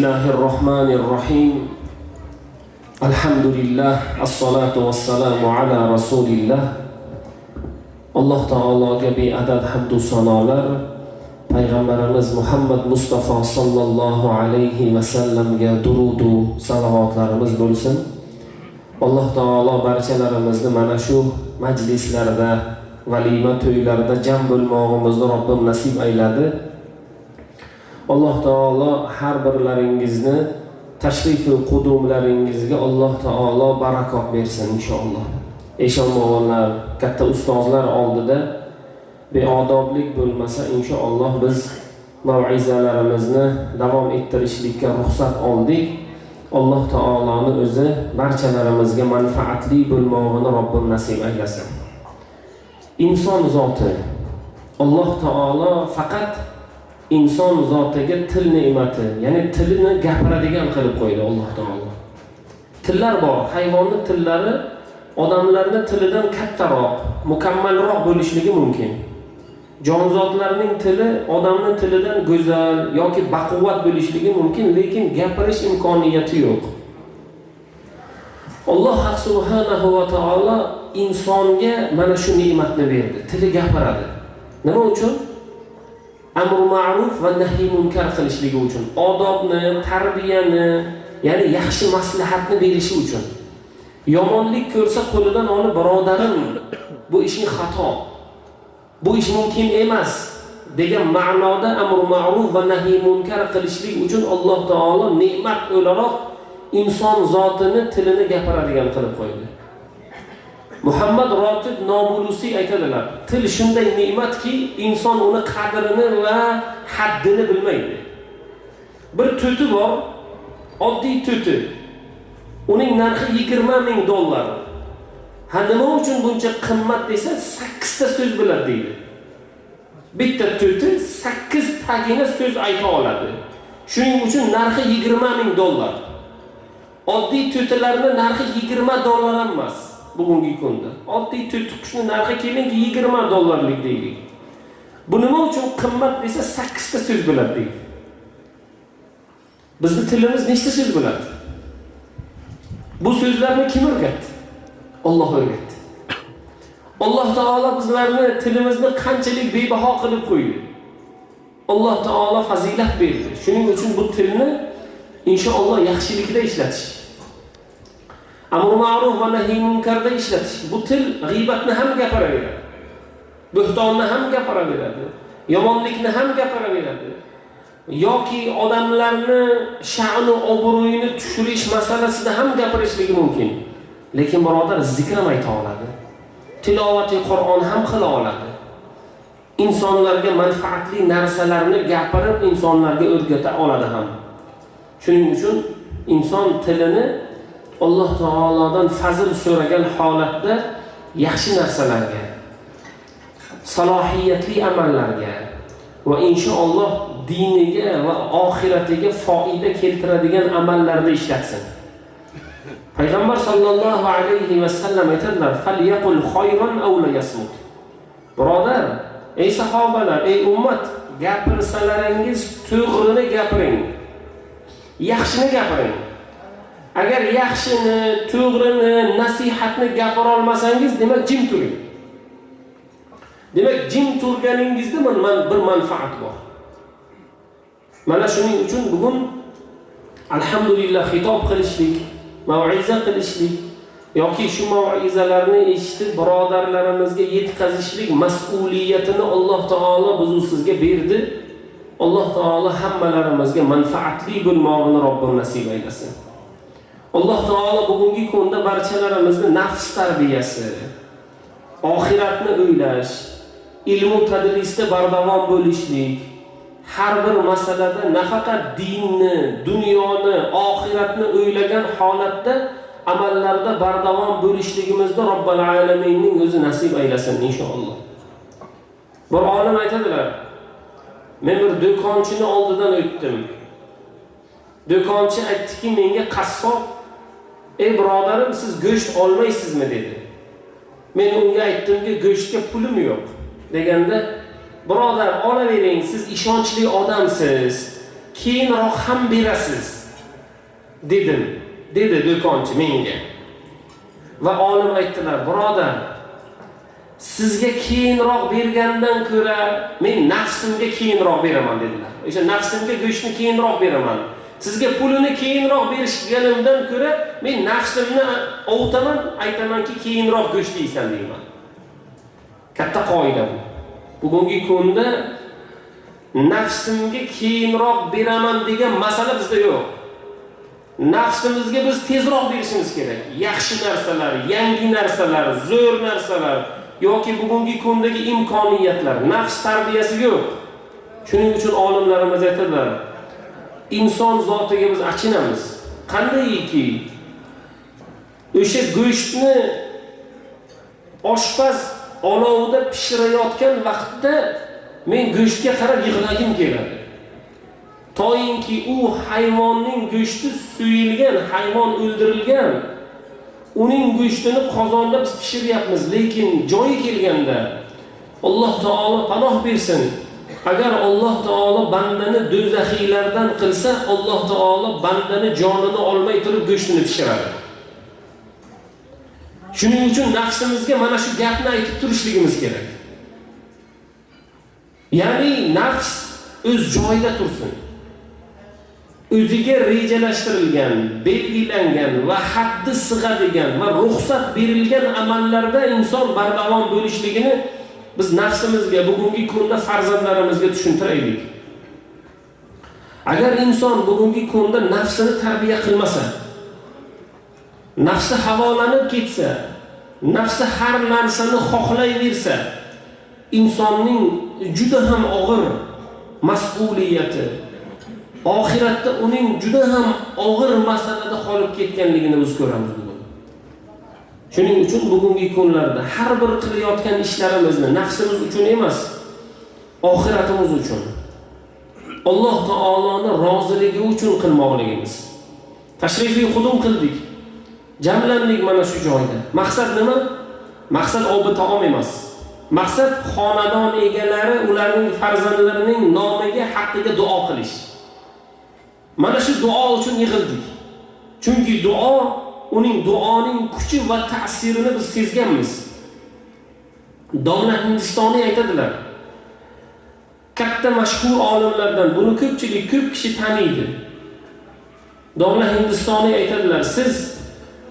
Bismillahir Rohmanir Rohim. Alhamdulillah, assalatu vassalamu ala rasulillah. Alloh taologa beadad hamdu sanolar, payg'ambarimiz Muhammad Mustafa sallallohu alayhi va sallamga durudu salovatlarimiz bo'lsin. Alloh taolo barchalarimizni mana shu majlislarda, valima to'ylarida jam bo'lmog'imizni Robbim nasib ayladi. Alloh taolo har birlaringizni tashrifu qudumlaringizga Alloh taolo barakot bersin inshaalloh. Eshon bobonlar, katta ustozlar oldida beodoblik bo'lmasa inshaalloh biz mav'izalarimizni davom ettirishlikka ruxsat oldik. Alloh taoloni o'zi barchalarimizga manfaatli bo'lmog'ini Robbim nasib aylasin. Inson zoti, Alloh taolo faqat inson zotiga til ne'mati, ya'ni tilini gapiradigan qilib qo'ydi Alloh taolo. Tillar bor, hayvonning tillari odamlarning tilidan kattaroq, mukammalroq bo'lishligi mumkin. Jonzotlarning tili odamning tilidan go'zal yoki baquvvat bo'lishligi mumkin, lekin gapirish imkoniyati yo'q. Alloh subhanahu va taolo insonga mana shu ne'matni berdi. Tili gapiradi. Nima uchun? Amr ma'ruf va nahiy munkar qilishligi uchun, odobni, tarbiyani, ya'ni yaxshi maslahatni berishi uchun. Yomonlik ko'rsa qo'lidan olib, birodarim, bu ishing xato, bu ish mumkin emas degan ma'noda amr ma'ruf va nahiy munkar qilishlik uchun Alloh taolo ne'mat o'laroq inson zotini tilini gapiradigan qilib qo'ydi. Muhammad Rotib Nobulusiy aytadilar, til shunday ne'matki, inson uni qadrini va haddini bilmaydi. Bir to'ti bor, oddiy to'ti. Uning narxi 20 000 dollar. Ha, nima uchun buncha qimmat desa, 8 ta so'z biladi deydi. Bitta to'ti 8 tagina so'z ayta oladi. Shuning uchun narxi 20 000 dollar. Oddiy to'tilarning narxi 20 dollar ham emas bugungi kunda. Oddiy to'ti qushning narxi kelinki 20 dollarlik deylik. Bu nima uchun qimmat desa, 8 ta so'z biladi deydi. Bizni tilimiz nechta so'z biladi? Bu so'zlarni kim o'rgatdi? Alloh o'rgatdi. Alloh taolo bizlarni tilimizni qanchalik bebaho qilib qo'ydi. Alloh taolo fazilat berdi. Shuning uchun bu tilni inshaalloh yaxshilikda ishlatish, amr ma'ruf va nahiy munkarda ishlatish. Bu til g'iybatni ham gapiraveradi, bo'htonni ham gapiraveradi, yomonlikni ham gapiraveradi yoki odamlarni sha'nu obro'yini tushirish masalasida ham gapirishligi mumkin. Lekin birodar, zikr ham ayta oladi, tilovati Qur'on ham qila oladi. Insonlarga manfaatli narsalarni gapirib insonlarga o'rgata oladi ham. Shuning uchun inson tilini Alloh taolodan fazl so'ragan holatda yaxshi narsalarga, salohiyatli amallarga va inshaalloh diniga va oxiratiga foyda keltiradigan amallarda ishlatsin. Payg'ambar sallallohu alayhi va sallam aytadilar: "Falyaqul khayran aw liyasmut." Birodar, ey sahobalar, ey ummat, gapirsalaringiz to'g'rini gapiring. Yaxshini gapiring. Agar yaxshini, to'g'rini, nasihatni gapira olmasangiz, demak jim turing. Demak, jim turganingizda bir manfaat bor. Mana shuning uchun bugun alhamdulillah xitob qilishlik, mav'iza qilishlik yoki shu mav'izalarni eshitib birodarlarimizga yetkazishlik mas'uliyatini Alloh taolo bizu sizga berdi. Alloh taolo hammalarimizga manfaatli bo'lmog'ini Robbim nasib aylasin. Alloh taolo bugungi kunda barchalarimizni nafs tarbiyasi, oxiratni o'ylash, ilmu tadrisda bardavom bo'lishlik, har bir masalada nafaqat dinni, dunyoni, oxiratni o'ylagan holatda amallarda bardavom bo'lishligimizni Robbil alaminning o'zi nasib aylasin inshaalloh. Bir olim aytadilar: men bir do'konchini oldidan o'tdim. Do'konchi aytdiki menga, qassob: "Ey birodarim, siz go'sht olmaysizmi?" dedi. Men unga aytdimki, go'shtga pulim yo'q deganda, birodar, olavering, siz ishonchli odamsiz. keyinroq ham berasiz dedim, dedi do'konchi menga. Va olim aytdilar, birodar, sizga keyinroq bergandan ko'ra men nafsimga keyinroq beraman dedilar. O'sha nafsimga go'shtni keyinroq beraman. Sizga pulini keyinroq berishganimdan ko'ra men nafsimni ovutaman, aytamanki keyinroq go'sht yeysan deyman. Katta qoida bu. Bugungi kunda nafsimga keyinroq beraman degan masala bizda yo'q. Nafsimizga biz tezroq berishimiz kerak. Yaxshi narsalar, yangi narsalar, zo'r narsalar yoki bugungi kundagi imkoniyatlar, nafs tarbiyasi yo'q. Shuning uchun olimlarimiz aytadilar, inson zotiga biz achinamiz. Qandayki o'sha go'shtni oshpaz olovda pishirayotgan vaqtda men go'shtga qarab yig'lagim keladi. Toyinki u hayvonning go'shti suyilgan, hayvon o'ldirilgan, uning go'shtini qozonda biz pishiryapmiz, lekin joyi kelganda Alloh taolo panoh bersin. Agar Alloh taolo bandani do'zaxiylardan qilsa, Alloh taolo bandani jonini olmay turib go'shtini pishiradi. Shuning uchun nafsimizga mana shu gapni aytib turishligimiz kerak. Ya'ni nafs o'z joyida tursin. O'ziga rejalashtirilgan, belgilangan va haddi sig'adigan va ruxsat berilgan amallarda inson bardavom bo'lishligini biz nafsimizga, bugungi kunda farzandlarimizga tushuntiraylik. Agar inson bugungi kunda nafsini tarbiya qilmasa, nafsi havolanib ketsa, nafsi har narsani xohlayversa, insonning juda ham og'ir mas'uliyati, oxiratda uning juda ham og'ir masalada qolib ketganligini biz ko'ramiz bugun. Shuning uchun bugungi kunlarda har bir qilayotgan ishlarimizni nafsimiz uchun emas, oxiratimiz uchun, Alloh taoloning roziligi uchun qilmoqligimiz. Tashrifi qudum qildik. Jamlandik mana shu joyda. Maqsad nima? Maqsad obi taom emas. Maqsad xonadon egalari, ularning farzandlarining nomiga, haqqiga duo qilish. Mana shu duo uchun yig'ildik. Chunki duo, uning duoning kuchi va ta'sirini biz sezganmiz. Domla Hindistoniy aytadilar. Katta mashhur olimlardan buni ko'pchilik, ko'p kishi taniydi. Domla Hindistoniy aytadilar, siz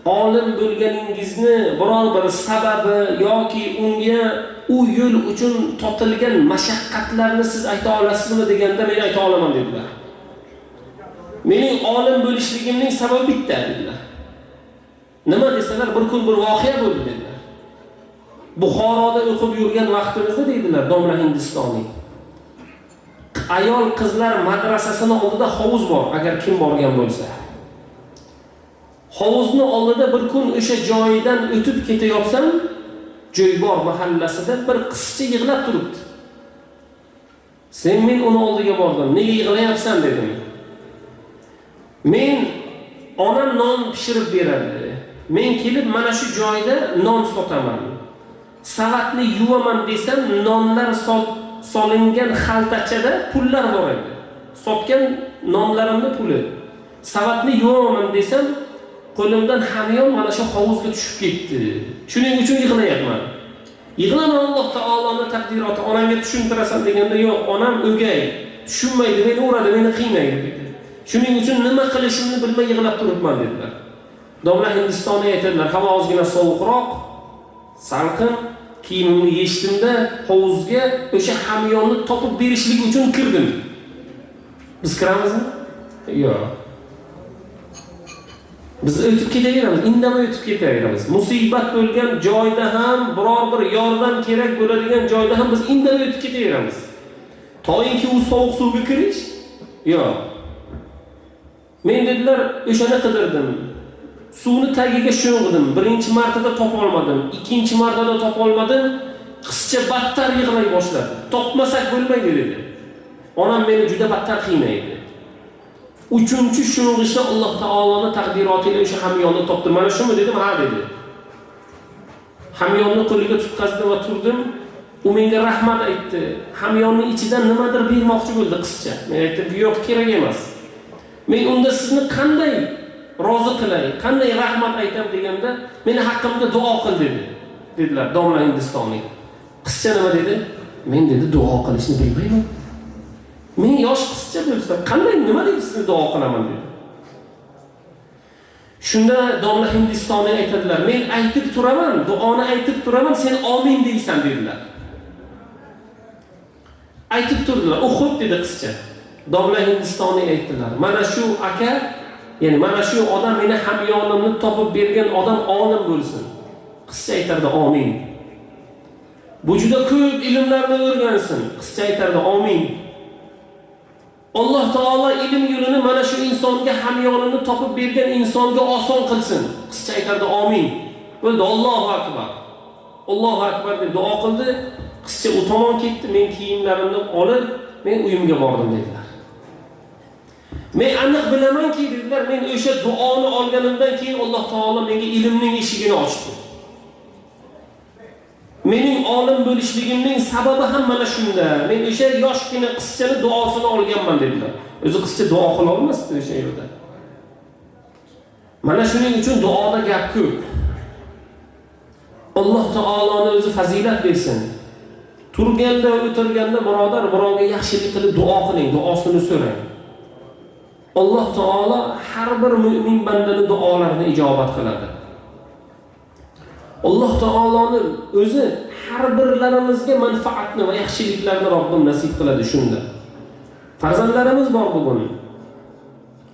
olim bo'lganingizni biror bir sababi yoki unga u yo'l uchun totilgan mashaqqatlarni siz ayta olasizmi deganda men ayta olaman dedilar. Mening olim bo'lishligimning sababi bitta dedilar. Nima desalar, bir kun bir voqea bo'ldi dedilar. Buxoroda o'qib yurgan vaqtimizda deydilar Domla Hindistoniy. Ayol qizlar madrasasini oldida hovuz bor, agar kim borgan bo'lsa. Hovuzni oldida bir kun o'sha joyidan o'tib ketayotsam, Jo'ybor mahallasida bir qizcha yig'lab turibdi. Sen men uni oldiga bordim. Nega yig'layapsan dedim. Men onam non pishirib beradi. Men kelib mana shu joyda non sotaman. Savatni yuvaman desam, nonlar solingan xaltachada pullar bor edi. Sotgan nonlarimni puli. Savatni yuvaman desam, qo'limdan hamyon mana shu hovuzga tushib ketdi. Shuning uchun yig'layapman. Yig'lama, Alloh taoloning taqdiroti, onangga tushuntirasan deganda, yo'q, onam o'gay, tushunmaydi, meni uradi, meni qiynaydi dedi. Shuning uchun nima qilishimni bilmay yig'lab turibman dedilar. Domla Hindistonda aytadilar, havo ozgina sovuqroq, salqin, kiyimimni yechdimda hovuzga o'sha hamyonni topib berishlik uchun kirdim. Biz kiramizmi? Yo'q. Biz o'tib ketaveramiz, indamay o'tib ketaveramiz. Musibat bo'lgan joyda ham, biror bir yordam kerak bo'ladigan joyda ham biz indamay o'tib ketaveramiz. Toyinki u sovuq suvga kirish? Yo'q. Men dedilar, o'shani qidirdim. Suvni tagiga sho'ng'idim. Birinchi martada topa olmadim, ikkinchi martada topa olmadim. Qizcha battar yig'lay boshladi. Topmasak bo'lmaydi dedi. Onam meni juda battar qiynaydi. Uchinchi sho'ng'ishda Alloh taoloning taqdiroti ila o'sha hamyonni topdim. Mana shumi dedim, ha dedi. Hamyonni qo'liga tutqazdim va turdim. U menga rahmat aytdi. Hamyonning ichidan nimadir bermoqchi bo'ldi qizcha. Men aytdimki, yo'q, kerak emas. Men unda sizni qanday rozi qilay, qanday rahmat aytam deganda, meni haqqimga duo qil dedi. Dedilar domla Hindistonlik. Qizcha nima dedi? Men dedi duo qilishni bilmayman. Men yosh qizcha bo'lsam, qanday nima deb sizni duo qilaman dedi. Shunda domla Hindistonlik aytadilar, men aytib turaman, duoni aytib turaman, sen amin deysan dedilar. Aytib turdilar. U xo'p dedi qizcha. Domla Hindistonlik aytdilar, mana shu aka, ya'ni mana shu odam meni hamyonimni topib bergan odam olim bo'lsin. Qizcha aytardi amin. Bu juda ko'p ilmlarni o'rgansin. Qizcha aytardi amin. Alloh taolo ilm yo'lini mana shu insonga, hamyonini topib bergan insonga oson qilsin. Qizcha aytardi amin. Bo'ldi, Allohu akbar. Allohu akbar deb duo qildi. Qizcha u tomon ketdi, men kiyimlarimni olib, men uyimga bordim dedilar. Men aniq bilamanki dedilar, men o'sha duoni olganimdan keyin Alloh taolo menga ilmning eshigini ochdi. Mening olim bo'lishligimning sababi ham mana shunda. Men o'sha yoshgina qizchani duosini olganman dedilar. O'zi qizcha duo qila olmasdi o'sha yerda. Mana shuning uchun duoda gap ko'p. Alloh taoloni o'zi fazilat bersin. Turganda, o'tirganda birodar birovga yaxshilik qilib duo qiling, duosini so'rang. Alloh taolo har bir mu'min bandani duolarini ijobat qiladi. Alloh taoloni o'zi har birlarimizga manfaatni va yaxshiliklarni Robbim nasib qiladi shunda. Farzandlarimiz bor bugun.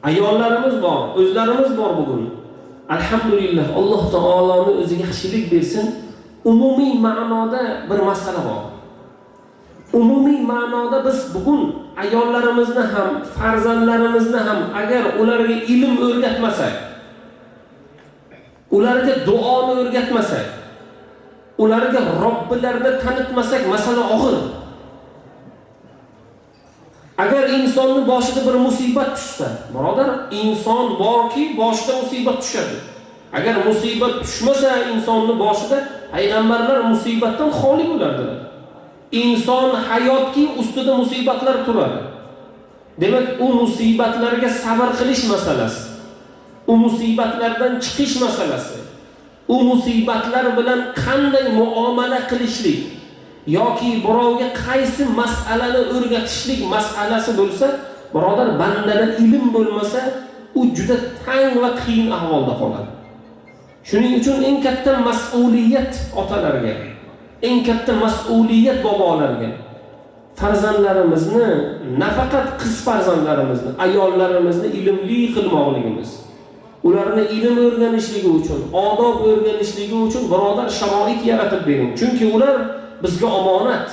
Ayollarimiz bor, o'zlarimiz bor bugun. Alhamdulillah, Alloh taoloni o'zi yaxshilik bersin. Umumiy ma'noda bir masala bor. Umumiy ma'noda biz bugun ayollarimizni ham, farzandlarimizni ham agar ularga ilm o'rgatmasak, ularga duoni o'rgatmasak, ularga Robbilarini tanitmasak, masala og'ir. Agar insonning boshida bir musibat tushsa, birodar, inson borki, boshida musibat tushadi. Agar musibat tushmasa insonning boshida, payg'ambarlar musibatdan xoli bo'lardilar. Inson hayotki ustida musibatlar turadi. Demak, u musibatlarga sabr qilish masalasi, u musibatlardan chiqish masalasi, u musibatlar bilan qanday muomala qilishlik yoki birovga qaysi masalani o'rgatishlik masalasi bo'lsa, birodar, bandada ilm bo'lmasa, u juda tang va qiyin ahvolda qoladi. Shuning uchun eng katta mas'uliyat otalarga, eng katta mas'uliyat bobolarga, farzandlarimizni, nafaqat qiz farzandlarimizni, ayollarimizni ilmli qilmoqligimiz, ularni ilm o'rganishligi uchun, odob o'rganishligi uchun birodar sharoit yaratib bering. Chunki ular bizga omonat.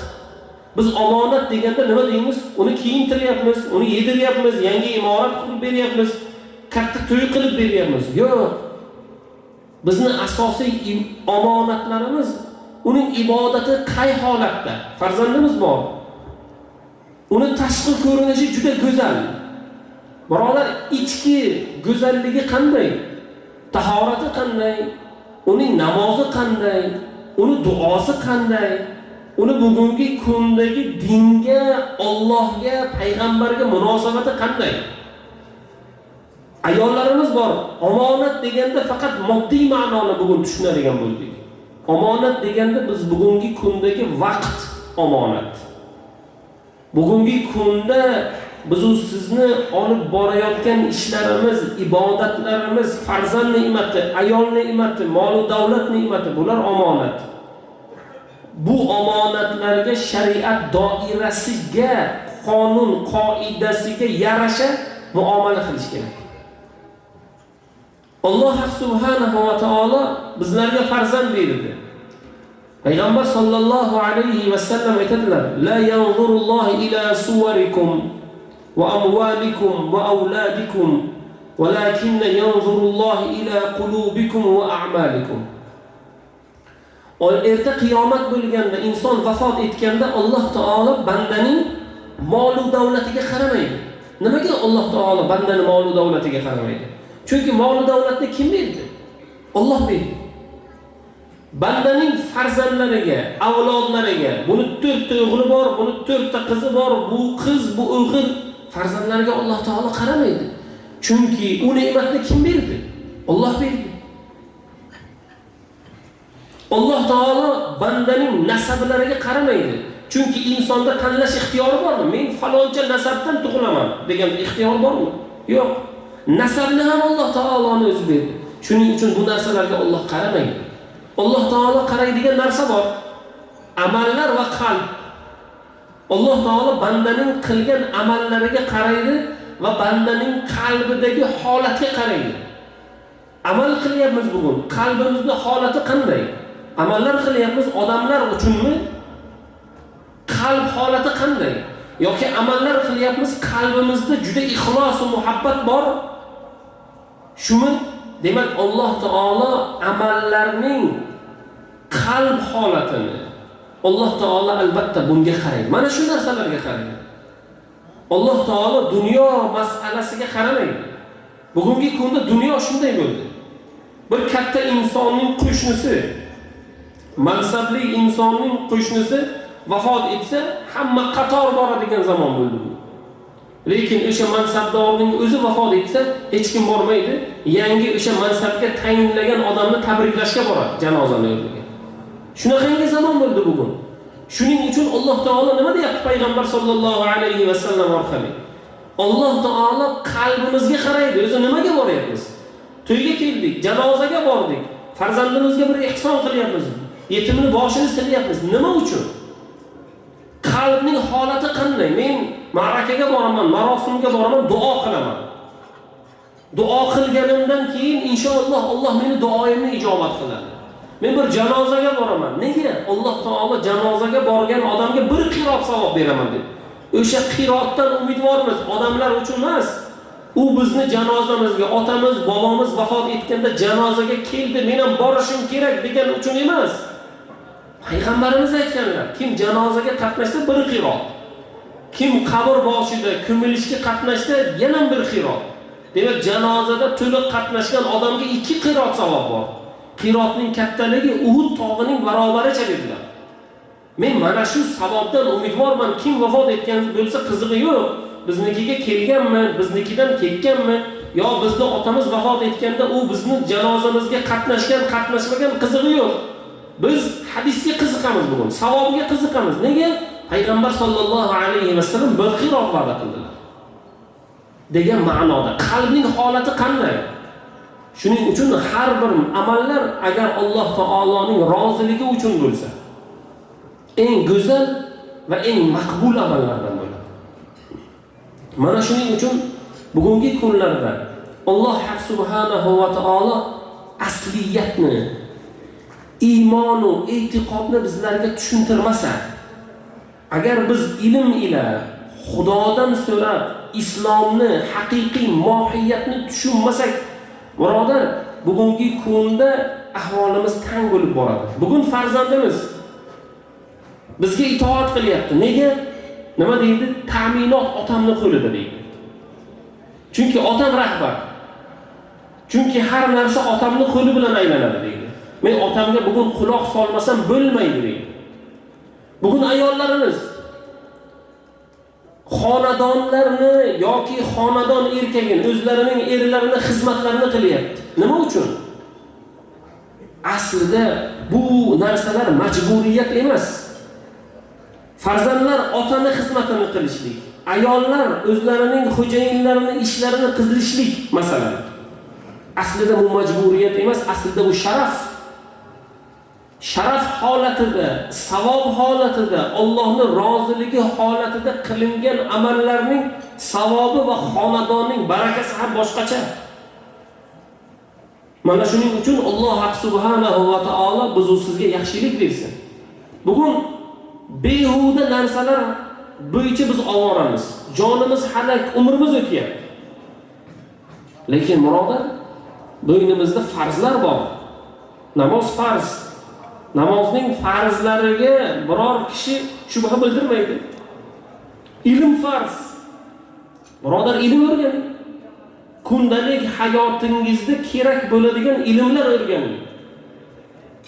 Biz omonat deganda nima deymiz? Uni kiyintiryapmiz, uni yediryapmiz, yangi imorat qurib beryapmiz, katta to'y qilib beryapmiz. Yo'q. Bizni asosiy omonatlarimiz uning ibodati qay holatda? Farzandimiz bor. Uni tashqi ko'rinishi juda go'zal. Birodar, ichki go'zalligi qanday? Tahorati qanday? Uning namozi qanday? Uni duosi qanday? Uni bugungi kundagi dinga, Allohga, payg'ambarga munosabati qanday? Ayollarimiz bor. Omonat deganda faqat moddiy ma'noni bugun tushunadigan bo'ldik. Omonat deganda biz bugungi kundagi vaqt omonat. Bugungi kunda biz u sizni olib borayotgan ishlarimiz, ibodatlarimiz, farzand ne'mati, ayol ne'mati, mol va davlat ne'mati, bular omonat. Bu omonatlarga shariat doirasiga, qonun qoidasiga yarasha muomala qilish kerak. Alloh subhanahu va taolo bizlarga farzand berdi. Payg'ambar sallallohu alayhi va sallam aytadilar: "La yanzurullohu ila suwarikum va amwalikum va auladikum, walakinna yanzurullohu ila qulubikum va a'malikum." Erta qiyomat bo'lganda, inson vafot etganda Alloh taolo bandaning mol va davlatiga qaramaydi. Nimaga Alloh taolo bandani mol va davlatiga qaramaydi? Chunki mol va davlatni kim berdi? Alloh berdi. Bandaning farzandlariga, avlodlariga, buni 4 ta o'g'li bor, buni 4 ta qizi bor, bu qiz, bu o'g'il, farzandlariga Alloh taolo qaramaydi. Chunki u ne'matni kim berdi? Alloh berdi. Alloh taolo bandaning nasablariga qaramaydi. Chunki insonda tanlash ixtiyori bormi? Men faloncha nasabdan tug'ilaman degan ixtiyor bormi? Yo'q. Nasabni ham Alloh taoloni o'zi berdi. Shuning uchun bu narsalarga Alloh qaramaydi. Alloh taolo qaraydigan narsa bor. Amallar va qalb. Alloh taolo bandaning qilgan amallariga qaraydi va bandaning qalbidagi holatga qaraydi. Amal qilyapmiz bugun. Qalbimizning holati qanday? Amallar qilyapmiz odamlar uchunmi? Qalb holati qanday? Yoki amallar qilyapmiz, qalbimizda juda ixlos va muhabbat bor. Shumi? Demak, Alloh taolo amallarning qalb holatini Alloh taolo albatta bunga qaraydi. Mana shu narsalarga qaraydi. Alloh taolo dunyo masalasiga qaramaydi. Bugungi kunda dunyo shunday bo'ldi. Bir katta insonning qo'shnisi, mansabli insonning qo'shnisi vafot etsa, hamma qator boradigan zamon bo'ldi bu. Lekin o'sha mansabdorning o'zi vafot etsa, hech kim bormaydi. Yangi o'sha mansabga tayinlagan odamni tabriklashga boradi janozani o'rniga. Shunaqangi zamon bo'ldi bugun. Shuning uchun Alloh taolo nima deyapti payg'ambar sollallohu alayhi va sallam orqali? Alloh taolo qalbimizga qaraydi. O'zi nimaga boryapmiz? To'yga keldik, janozaga bordik, farzandimizga bir ehson qilyapmiz, yetimni boshini silyapmiz. Nima uchun? Qalbning holati qanday? Men ma'rakaga boraman, marosimga boraman, duo qilaman. Duo qilganimdan keyin inshaalloh Alloh meni duoimni ijobat qiladi. Men bir janozaga boraman. Nega? Alloh taolo janozaga borgan odamga bir qirot savob beraman dedi. O'sha qirotdan umidvormiz, odamlar uchun emas. U bizni janozamizga, otamiz, bobomiz vafot etganda janozaga keldi, men ham borishim kerak degan uchun emas. Payg'ambarimiz aytganlar, kim janozaga qatnashsa bir qirot, kim qabr boshida ko'milishga qatnashsa yana bir qirot. Demak, janozada to'liq qatnashgan odamga 2 qirot savob bor. Qirotning kattaligi Uhud tog'ining barobaricha dedilar. Men mana shu savobdan umidvorman. Kim vafot etgan bo'lsa qizig'i yo'q. Biznikiga kelganmi, biznikidan ketganmi, yo bizni otamiz vafot etganda u bizni janozamizga qatnashgan, qatnashmagan qizig'i yo'q. Biz hadisga qiziqamiz bugun, savobga qiziqamiz. Nega? Payg'ambar sollallohu alayhi vasallam bir qirot va'da qildilar degan ma'noda. Qalbning holati qanday? Shuning uchun har bir amallar agar Alloh taoloning roziligi uchun bo'lsa, eng go'zal va eng maqbul amallardan bo'ladi. Mana shuning uchun bugungi kunlarda Alloh subhanahu va taolo asliyatni, iymon va e'tiqodni bizlarga tushuntirmasa, agar biz ilm ila Xudodan so'rab islomni haqiqiy mohiyatini tushunmasak, birodar, bugungi kunda ahvolimiz tang bo'lib boradi. Bugun farzandimiz bizga itoat qilyapti. Nega? Nima deydi? Ta'minot otamni qo'lida deydi. Chunki otam rahbar. Chunki har narsa otamni qo'li bilan aylanadi deydi. Men otamga bugun quloq solmasam bo'lmaydi deydi. Bugun ayollarimiz xonadonlarni yoki xonadon erkagini, o'zlarining erlarini xizmatlarini qilyapti. Nima uchun? Aslida bu narsalar majburiyat emas. Farzandlar otani xizmatini qilishlik, ayollar o'zlarining xo'jayinlarini ishlarini qilishlik masalan. Aslida bu majburiyat emas, aslida bu sharaf. Sharaf holatida, savob holatida, Allohning roziligi holatida qilingan amallarning savobi va xonadonning barakasi ham boshqacha. Mana shuning uchun Alloh subhanahu va taolo biz sizga yaxshilik bersin. Bugun behuda narsalar bo'yicha biz ovoramiz. Jonimiz halak, umrimiz o'tyapti. Lekin birodar, bo'ynimizda farzlar bor. Namoz farz. Namozning farzlariga biror kishi shubha bildirmaydi. Ilm farz. Birodar, ilm o'rganing. Kundalik hayotingizda kerak bo'ladigan ilmlar o'rganing.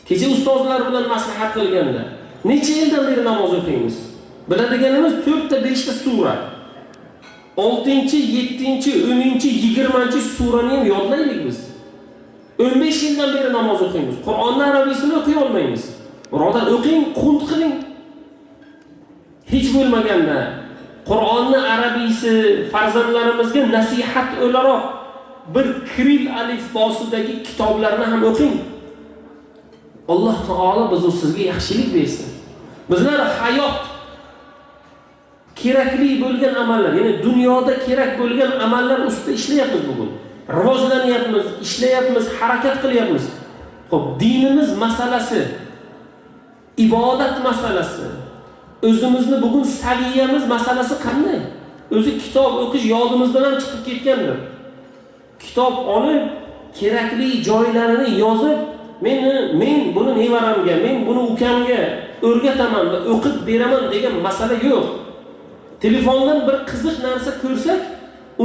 Kecha ustozlar bilan maslahat qilganda necha yildan beri namoz o'qiymiz? Biladiganimiz 4 ta 5 ta sura. 6-chi, 7-chi, 10-chi, 20-chi surani ham yodlaylik biz. 15 yildan beri namoz o'qiymiz. Qur'onni arabiysini o'qiy olmaymiz. Birodar, o'qing, qunt qiling. Hech bo'lmaganda Qur'onni arabiysi farzandlarimizga nasihat o'laroq bir kiril alifbosidagi kitoblarni ham o'qing. Alloh taolo biz sizga yaxshilik bersin. Bizlar hayot kerakli bo'lgan amallar, ya'ni dunyoda kerak bo'lgan amallar ustida ishlayapmiz bugun. Rivojlanyapmiz, ishlayapmiz, harakat qilyapmiz. Xo'p, dinimiz masalasi, ibodat masalasi, o'zimizni bugun saviyamiz masalasi qanday? O'zi kitob o'qish yodimizdan ham chiqib ketgandir. Kitob olib, kerakli joylarini yozib, men buni nevaramga, men buni ukamga o'rgataman va o'qib beraman degan masala yo'q. Telefondan bir qiziq narsa ko'rsak,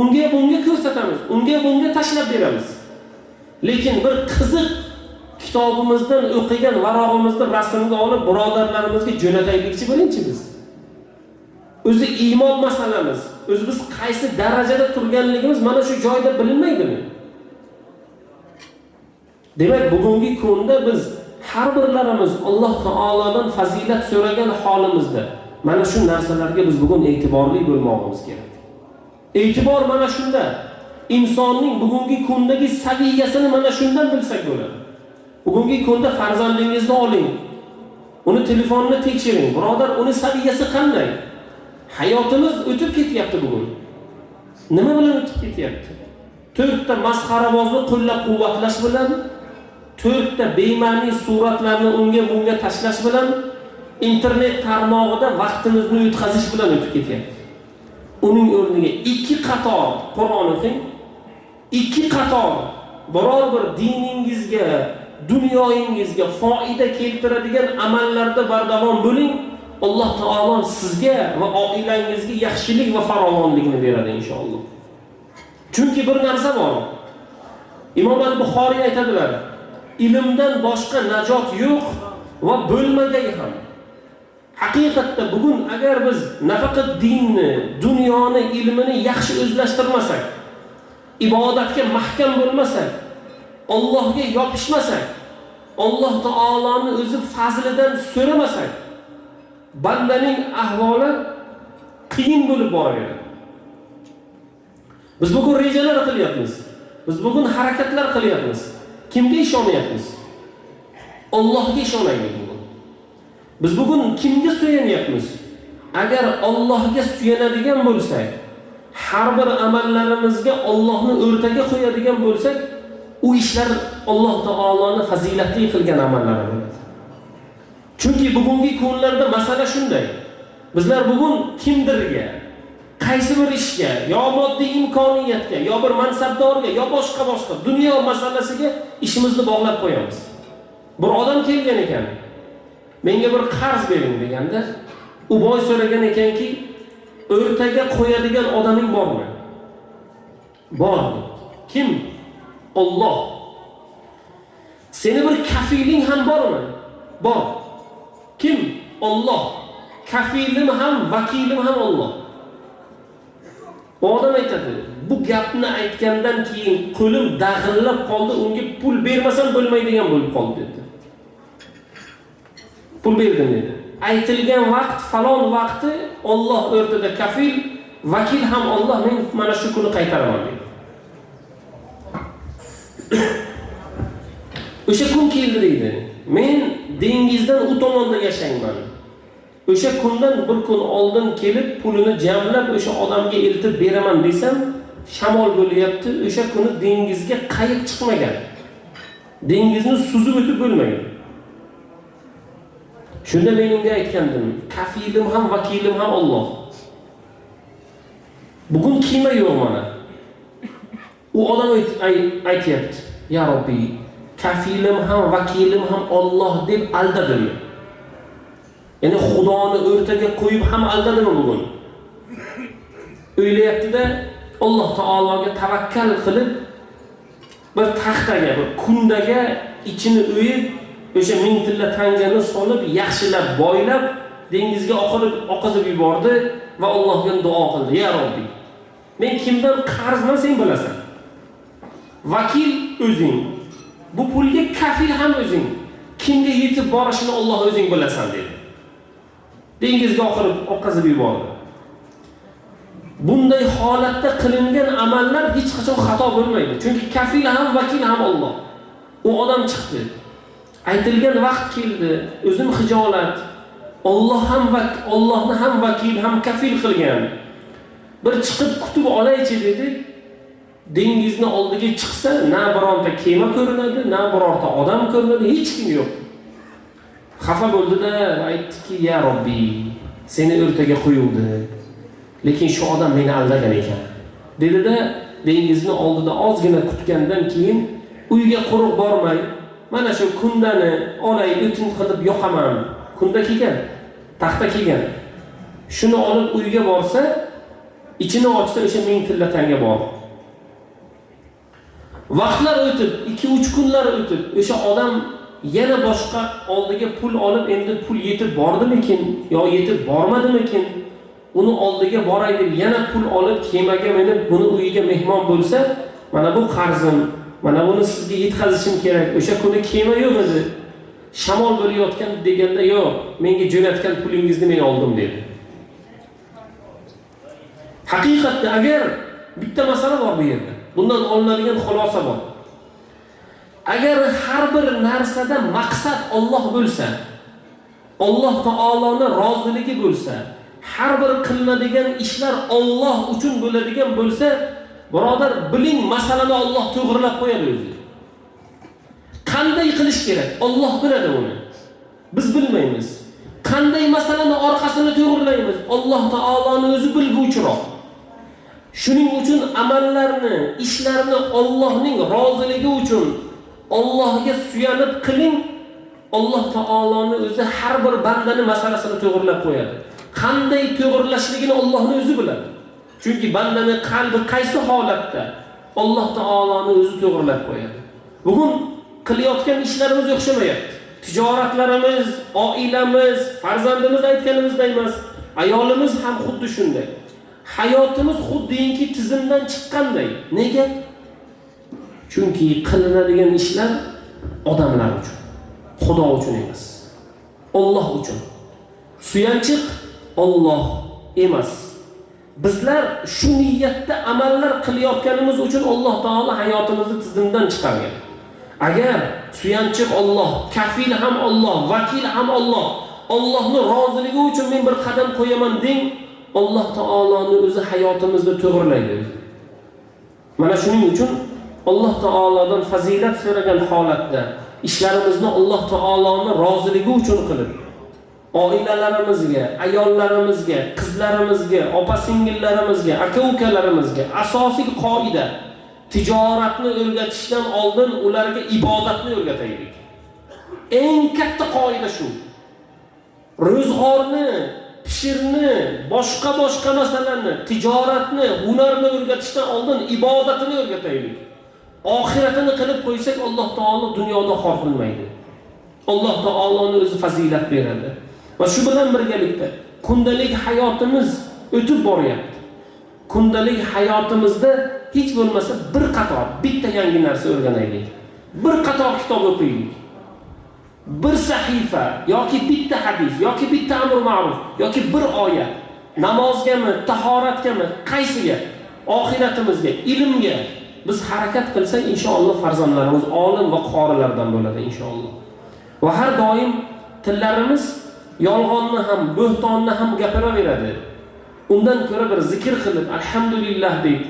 unga bunga ko'rsatamiz, unga bunga tashlab beramiz. Lekin bir qiziq kitobimizdan o'qigan varog'imizni rasmga olib birodarlarimizga jo'nataylikchi birinchi biz. O'zi iymon masalamiz, o'zi biz qaysi darajada turganligimiz mana shu joyda bilinmaydimi? Demak, bugungi kunda biz har birlarimiz Alloh taolodan fazilat so'ragan holimizda mana shu narsalarga biz bugun e'tiborli bo'lmoqimiz kerak. E'tibor mana shunda. Insonning bugungi kundagi saviyasini mana shundan bilsak bo'ladi. Bugungi kunda farzandingizni oling. Uni telefonini tekshiring. Birodar, uni saviyasi qanday? Hayotimiz o'tib ketyapti bugun. Nima bilan o'tib ketyapti? 4 ta masxarabozni qo'llab-quvvatlash bilan, 4 ta bema'ni suratlarni unga bunga tashlash bilan, internet tarmog'ida vaqtimizni o'tkazish bilan o'tib ketyapti. Uning o'rniga 2 qator Qur'on o'qing, 2 qator biror bir diningizga, dunyoyingizga foyda keltiradigan amallarda bardavom bo'ling. Alloh taolo sizga va oilangizga yaxshilik va farovonlikni beradi inshaalloh. Chunki bir narsa bor. Imom al-Buxoriy aytadilar, ilmdan boshqa najot yo'q va bo'lmagay ham. Haqiqatda bugun agar biz nafaqat dinni, dunyoni ilmini yaxshi o'zlashtirmasak, ibodatga mahkam bo'lmasak, Allohga yopishmasak, Alloh taoloni o'zi fazlidan so'ramasak, bandaning ahvoli qiyin bo'lib boraveradi. Biz bugun rejalar qilyapmiz. Biz bugun harakatlar qilyapmiz. Kimga ishonyapmiz? Allohga ishonaylik bugun. Biz bugun kimga suyanyapmiz? Agar Allohga suyanadigan bo'lsak, har bir amallarimizga Allohni o'rtaga qo'yadigan bo'lsak, u ishlar Alloh taoloni fazilatli qilgan amallari bo'ladi. Chunki bugungi kunlarda masala shunday. Bizlar bugun kimdirga, qaysi bir ishga, yo moddiy imkoniyatga, yo bir mansabdorga, yo boshqa dunyo masalasiga ishimizni bog'lab qo'yamiz. Bir odam kelgan ekan, menga bir qarz bering deganda, u boy so'ragan ekanki, o'rtaga qo'yadigan odaming bormi? Bor. Kim? Alloh. Seni bir kafiling ham bormi? Bor. Kim? Alloh. Kafilim ham, vakilim ham Alloh. U odam aytadi, bu gapni aytgandan keyin qo'lim dag'illab qoldi, unga pul bermasam bo'lmaydigan bo'lib qoldi dedi. Pul berdim dedi. Aytilgan vaqt falon vaqti Alloh o'rtada kafil, vakil ham Alloh, men mana shu kuni qaytaraman dedi. O'sha kun keldi deydi. Men dengizdan u tomonda yashayman. O'sha kundan bir kun oldin kelib pulini jamlab o'sha odamga eltib beraman desam, shamol bo'lyapti. O'sha kuni dengizga qayiq chiqmagan. Dengizni suzib o'tib bo'lmagan. Shunda men unga aytgandim, kafilim ham, vakilim ham Alloh. Bugun kiyma yo'q mana. U odam aytyapti, ya Robbi, kafilim ham, vakilim ham Alloh deb aldadimi? Ya'ni Xudoni o'rtaga qo'yib ham aldadimi bugun? O'ylayapti-da, Alloh taologa tavakkal qilib bir taxtaga, bir kundaga ichini o'yib, O'sha 1000 tilla tangani solib, yaxshilab boylab, dengizga oqizib yubordi va Allohga duo qildi. Ya Robbi, men kimdan qarzman sen bilasan. Vakil o'zing. Bu pulga kafil ham o'zing. Kimga yetib borishini Alloh o'zing bilasan dedi. Dengizga oqizib yubordi. Bunday holatda qilingan amallar hech qachon xato bo'lmaydi. Chunki kafil ham, vakil ham Alloh. U odam chiqdi. Aytilgan vaqt keldi, o'zim xijolat. Alloh ham Allohni ham vakil ham kafil qilgan. Bir chiqib kutib olaychi dedi. Dengizni oldiga chiqsa, na bironta kema ko'rinadi, na birorta odam ko'rinadi, hech kim yo'q. Xafa bo'ldi-da, aytdiki, "Ya Robbi, seni o'rtaga qo'yuvdi. Lekin shu odam meni aldagan ekan." Dedi-da, dengizni oldida ozgina kutgandan keyin uyga quruq bormay, mana shu kundani olay, o'tin qilib yoqaman. Kunda kelgan, taxta kelgan. Shuni olib uyga borsa, ichini ochsa o'sha 1000 tilla tanga bor. Vaqtlar o'tib, 2-3 kunlar o'tib, o'sha odam yana boshqa oldiga pul olib, endi pul yetib bordimikin yo yetib bormadimikin? Uni oldiga boray deb yana pul olib kemaga minib buni uyiga mehmon bo'lsa, mana bu qarzim, mana buni sizga yetkazishim kerak. O'sha kuni kema yo'q edi. Shamol bo'layotgan deganda, yo'q, menga jo'natgan pulingizni men oldim dedi. Haqiqatda agar bitta masala bor bu yerda. Bundan olinadigan xulosa bor. Agar har bir narsada maqsad Alloh bo'lsa, Alloh taoloning roziligi bo'lsa, har bir qilinadigan ishlar Alloh uchun bo'ladigan bo'lsa, birodar, biling, masalani Alloh to'g'rilab qo'yadi o'zi. Qanday qilish kerak? Alloh biladi uni. Biz bilmaymiz. Qanday masalani orqasini to'g'rilaymiz? Alloh taoloning o'zi bilguvchiroq. Shuning uchun amallarni, ishlarni Allohning roziligi uchun Allohga suyanib qiling. Alloh taoloning o'zi har bir bandani masalasini to'g'rilab qo'yadi. Qanday to'g'rilashligini Allohning o'zi biladi. Chunki bandani qalbi qaysi holatda Alloh taoloning o'zi to'g'rilab qo'yadi. Bugun qilayotgan ishlarimiz o'xshamayapti. Tijoratlarimiz, oilamiz, farzandimiz aytganimizday emas, ayolimiz ham xuddi shunday. Hayotimiz xuddiki tizimdan chiqqanday. Nega? Chunki qilinadigan ishlar odamlar uchun, Xudo uchun emas. Alloh uchun. Suyanchiq Alloh emas. Bizlar shu niyatda amallar qilayotganimiz uchun Alloh taolo hayotimizni tizimdan chiqargan. Agar suyanchiq Alloh, kafil ham Alloh, vakil ham Alloh, Allohning roziligi uchun men bir qadam qo'yaman deng, Alloh taoloning o'zi hayotimizni to'g'rilaydi. Mana shuning uchun Alloh taolodan fazilat so'ragan holatda ishlarimizni Alloh taoloning roziligi uchun qilib, oilalarimizga, ayollarimizga, qizlarimizga, opa-singillarimizga, aka-ukalarimizga asosiy qoida tijoratni o'rgatishdan oldin ularga ibodatni o'rgataylik. Eng katta qoida shu. Ro'zg'orni, pishirni, boshqa masalani, tijoratni, hunarni o'rgatishdan oldin ibodatini o'rgataylik. Oxiratini qilib qo'ysak, Alloh taolo dunyoda xor qilmaydi. Alloh taoloning o'zi fazilat beradi. Va shu bilan birgalikda kundalik hayotimiz o'tib boryapti. Kundalik hayotimizda hech bo'lmasa bir qator, bitta yangi narsa o'rganaylik. Bir qator kitob o'qiylik. Bir sahifa yoki bitta hadis yoki bitta amr ma'ruf yoki bir oyat, namozgami, tahoratgami, qaysiga, oxiratimizga, ilmga biz harakat qilsak, inshaalloh farzandlarimiz olim va qorilardan bo'ladi inshaalloh. Va har doim tillarimiz yolg'onni ham, bo'htonni ham gapiraveradi. Undan ko'ra bir zikr qilib, alhamdulillah deb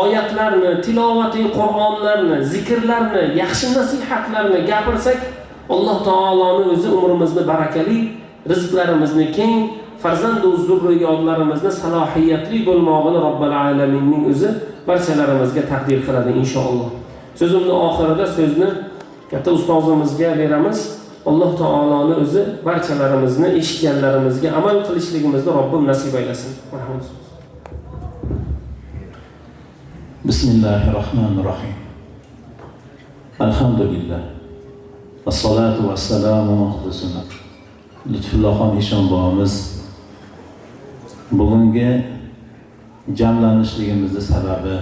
oyatlarni, tilovati Qur'onlarni, zikrlarni, yaxshi nasihatlarni gapirsak, Alloh taoloning o'zi umrimizni barakali, rizqlarimizni keng, farzand va zurriyotlarimizni salohiyatli bo'lmog'ini Robbil alaminning o'zi barchalarimizga taqdir qiladi inshaalloh. So'zimni oxirida so'zni katta ustozimizga beramiz. Alloh taoloning o'zi barchalarimizni eshitganlarimizga amal qilishligimizni Robbim nasib aylasin. Marhamat. Bismillahirrohmanirrohim. Alhamdulillah. Vassalatu vassalamu Lutfullohxon Eshon bobomiz bugungi jamlanishligimizni sababi,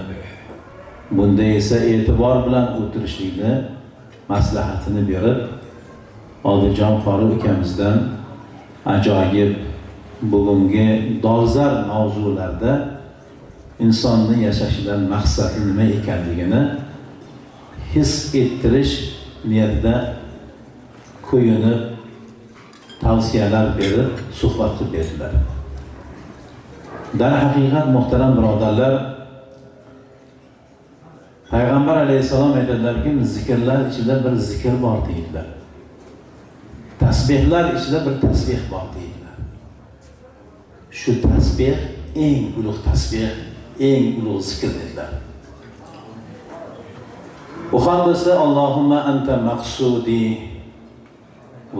bunda esa e'tibor bilan o'tirishlikni maslahatini berib, Odiljon qori ukamizdan ajoyib bugungi dolzarb mavzularda insonni yashashidan maqsadi nima ekanligini his ettirish niyatida ko'yinib tavsiyalar berib suhbat qilib berdilar. Darhaqiqat muhtaram birodarlar, Payg'ambar alayhissalom aytadilarki, zikrlar ichida bir zikr bor deydilar. Tasbihlar ichida bir tasbih bor deydilar. Shu tasbih eng ulug' tasbih, eng ulug' zikr dedilar. U ham bo'lsa, Allohumma anta maqsudi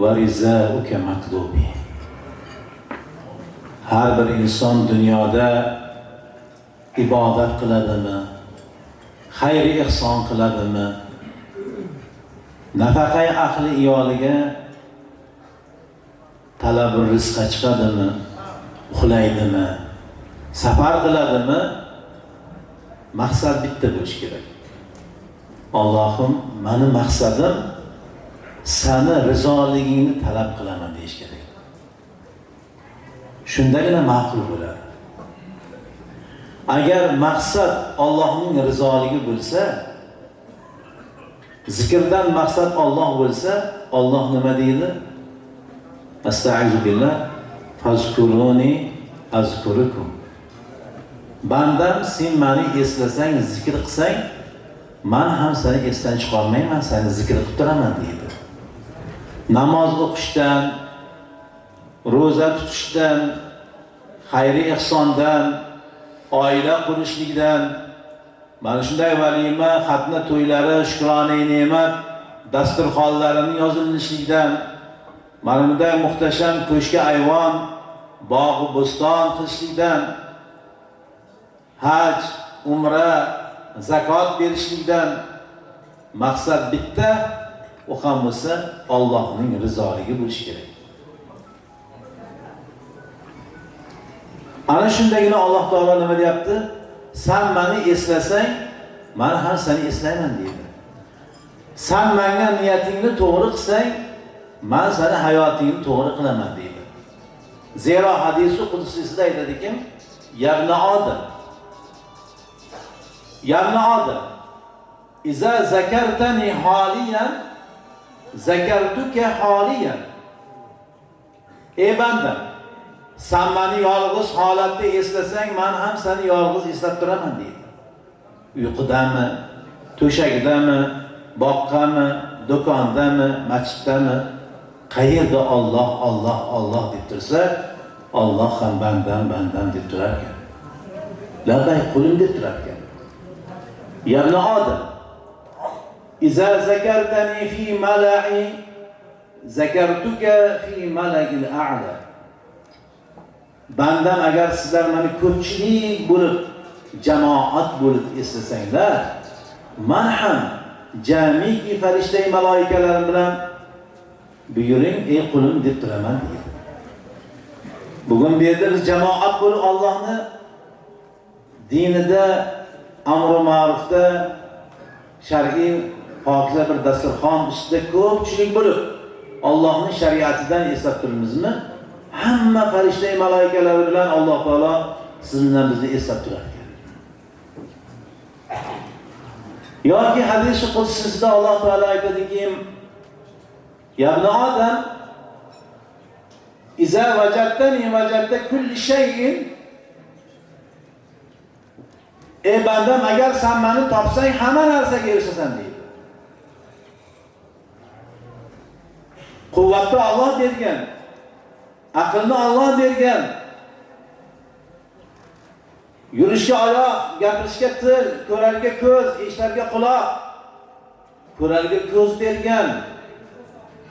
va rizauka matlubi. Har bir inson dunyoda ibodat qiladimi, xayr ihson qiladimi, nafaqai ahli iyoliga talabi rizqqa chiqadimi, uxlaydimi, safar qiladimi, maqsad bitta bo'lishi kerak. Allohim, meni maqsadim seni rizoligingni talab qilaman deyish kerak. Shundagina ma'qul bo'ladi. Agar maqsad Allohning rizoligi bo'lsa, zikrdan maqsad Alloh bo'lsa, Alloh nima deydi? Astaizu billah, fazkuruni azkurukum. Bandam, sen meni eslasang, zikr qilsang, men ham seni esdan chiqarmayman, seni zikr qilib turaman deydi. Namoz o'qishdan, ro'za tutishdan, xayri ihsondan, oila qurishlikdan, mana shunday valima, xatna to'ylari, shukrona ne'mat dasturxonlarining yozilishligidan, mana bunday muhtasham ko'shka ayvon, bog'i bo'ston qilishlikdan, haj, umra, zakot berishlikdan maqsad bitta, u ham bo'lsa Allohning rizoligi bo'lishi kerak. Ana shundagina Alloh taolo nima deyapti? Sen meni eslasang, men ham seni eslayman deydi. Sen menga niyatingni to'g'ri qilsang, men seni hayotingni to'g'ri qilaman deydi. Zero hadisi qudsisida aytadiki, yabna odam, yabna odam, iza zakartani holiyan zakartuka holiyan. Ey bandam, sen meni yolg'iz holatda eslasang, men ham seni yolg'iz eslab turaman deydi. Uyqudami, to'shakdami, boqqami, do'kondami, masjiddami, qayerda Alloh, Alloh, Alloh deb tursa, Alloh ham bandam, bandam deb turar ekan. Labay qulim deb turar ekan. Yabna odam, iza zakartani fi mala'i zakartuka fi mala'il a'la. Bandam, agar sizlar meni ko'pchilik bo'lib, jamoat bo'lib eslasanglar, men ham jamiki farishta maloikalarim bilan buyuring ey qulim deb turaman deydi. Bugun bu yerda biz jamoat bo'lib Allohni dinida, amri ma'rufda, shar'iy pokiza bir dasturxon ustida ko'pchilik bo'lib Allohning shariatidan eslab turibmizmi? Hamma farishta maloikalari bilan Alloh taolo siz bilan bizni eslab turar ekan. Yoki hadisi qudsisida Alloh taolo aytadiki, yabna odam, iza vajadtani vajadta kulli shay'in. Ey bandam, agar sen meni topsang, hamma narsaga erishasan deydi. Quvvatni Alloh bergan, aqlni Alloh bergan, yurishga oyoq, gapirishga til, ko'rarga ko'z, eshitarga quloq, ko'rarga ko'z bergan,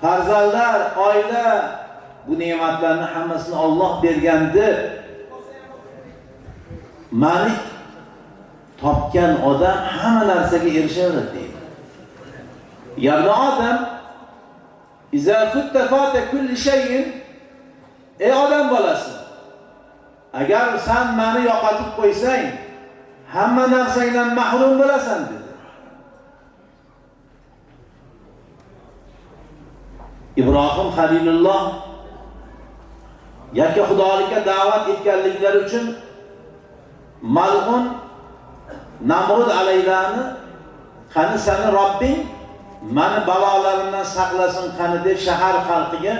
farzandlar, oila, bu ne'matlarni hammasini Alloh bergandi. Mani topgan odam hamma narsaga erishaveradi deydi. Yabna odam, Iza futta fata kulli shay'in. Ey odam bolasi, agar sen meni yo'qotib qo'ysang, hamma narsangdan mahrum bo'lasan dedi. Ibrohim Halilulloh yakka xudolikka da'vat etganliklari uchun mal'un Namrud alaylani qani seni Robbing meni balolarimdan saqlasin qani deb shahar xalqiga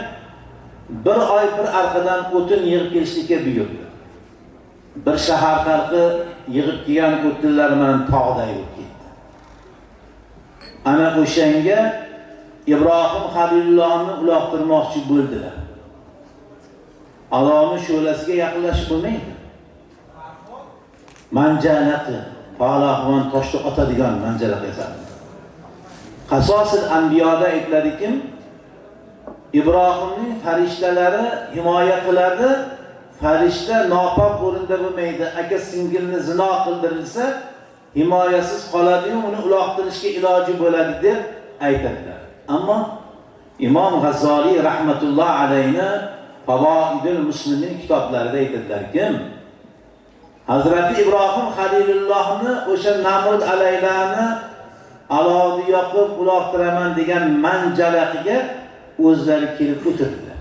bir oy bir arqadan o'tin yig'ib kelishlikka buyurdi. Bir shahar xalqi yig'ib kelgan o'tinlar bilan tog'day bo'lib ketdi. Ana o'shanga Ibrohim Halilullohni uloqtirmoqchi bo'ldilar. Alovni shu'lasiga yaqinlashib bo'lmaydi. Manjalaqi, palahvon toshni otadigan manjalaq yasadi. Qasosil anbiyoda aytiladiki, Ibrohimning farishtalari himoya qiladi, farishta nopok o'rinda bo'lmaydi. Aka singilni zino qildirilsa, himoyasiz qoladi-yu, uni uloqtirishga iloji bo'ladi deb aytadilar. Ammo Imom G'azzoliy rahmatulloh alayhi Favoidul Muslimin kitoblarida aytadilarki, Hazrati Ibrohim Halilullohni o'sha Namrud alaylani alovni yoqib uloqtiraman degan manjalaqiga o'zlari kelib o'tirdilar.